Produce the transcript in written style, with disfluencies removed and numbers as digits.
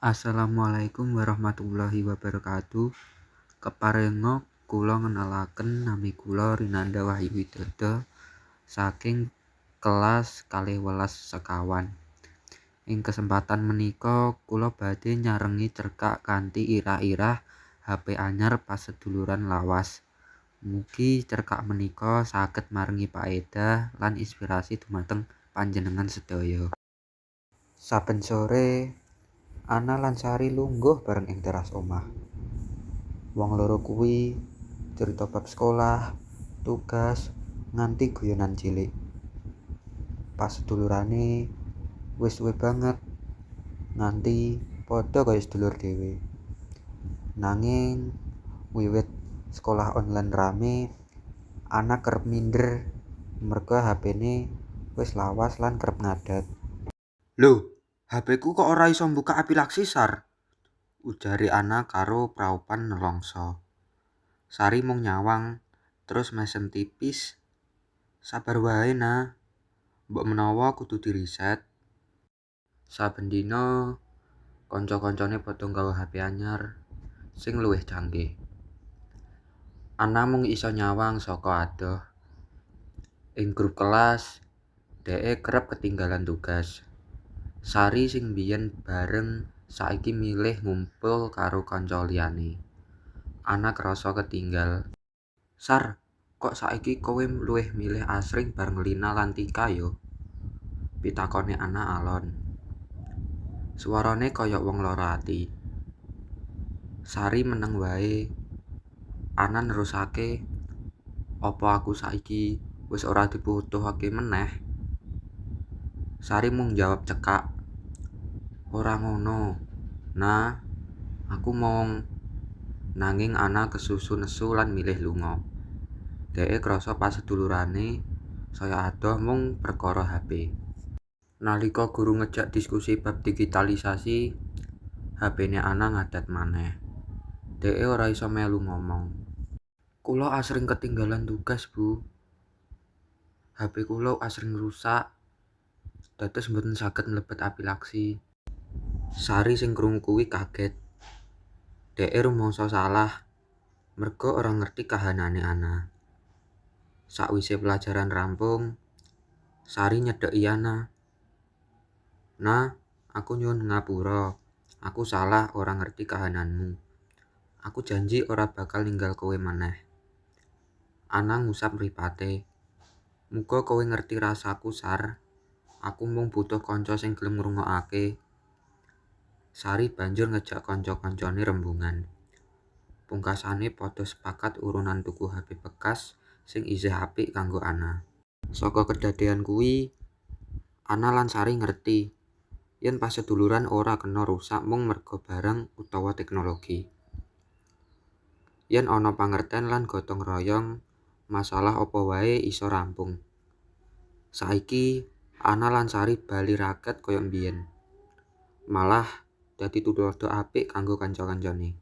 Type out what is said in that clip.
Assalamualaikum warahmatullahi wabarakatuh. Keparenga kula ngenalaken nami kula Rinanda Wahyu Widodo saking kelas 12 sekawan. Ing kesempatan menika kula badhe nyarengi cerkak kanthi irah-irah HP anyar paseduluran lawas. Mugi cerkak menika saged maringi paedah lan inspirasi dumateng panjenengan sedaya. Saben sore Ana lan Sari lungguh bareng ing teras omah. Wong loro kuwi crita bab sekolah, tugas, nganti guyonan cilik. Pasedulurane wis suwe banget, nganti padha kaya sedulur dhewe. Nanging wiwit sekolah online rame, Ana kerep minder merga hapene wis lawas lan kerep ngadat. "Lho, HP-ku kok ora iso mbuka aplikasi, Sar?" ujare Ana karo praupan nelongso. Sari mung nyawang, terus mesem tipis. "Sabar wae, Na. Mbok menawa kudu direset." Saben dina kanca-kancane padha nggawa HP anyar sing luwih canggih. Ana mung iso nyawang saka adoh. Ing grup kelas, dheke kerep ketinggalan tugas. Sari sing mbiyen bareng saiki milih ngumpul karo kanca liyane. Ana krasa ketinggal. "Sar, kok saiki kowe luwih milih asring bareng Lina lan Tika yo?" pitakone Ana alon. Suarane kaya wong lara ati. Sari meneng wae. Ana nerusake, "Apa aku saiki wis ora dibutuhake meneh?" Sari mung njawab cekak, "Ora ngono, Na. Aku mung." Nanging Ana kesusu nesu lan milih lunga. Dheke krasa pasedulurane saya adoh mung perkara HP. Nalika guru ngejak diskusi bab digitalisasi, hapene Ana ngadat maneh. Dheke ora iso melu ngomong. "Kula asring ketinggalan tugas, Bu. HP kula asring rusak, dados mboten saged mlebet aplikasi." Sari sing krungu kuwi kaget. Dheke rumangsa salah, merga ora ngerti kahanane Ana. Sakwise pelajaran rampung, Sari nyedheki Ana. "Na, aku nyuwun ngapura. Aku salah ora ngerti kahananmu. Aku janji ora bakal ninggal kowe maneh." Ana ngusap mripate. "Muga kowe ngerti rasaku, Sar. Aku mung butuh kanca sing gelem ngrungokake." Sari banjur ngejak kanca-kancane rembugan. Pungkasane padha sepakat urunan tuku HP bekas sing isih apik kanggo Ana. Saka kedadean kuwi, Ana lan Sari ngerti yen paseduluran ora kena rusak mung merga barang utawa teknologi. Yen ana pangerten lan gotong royong, masalah apa wae iso rampung. Saiki Ana lan Sari bali raket kaya mbiyen. Malah dadi tuladha apik kanggo kanca-kancane.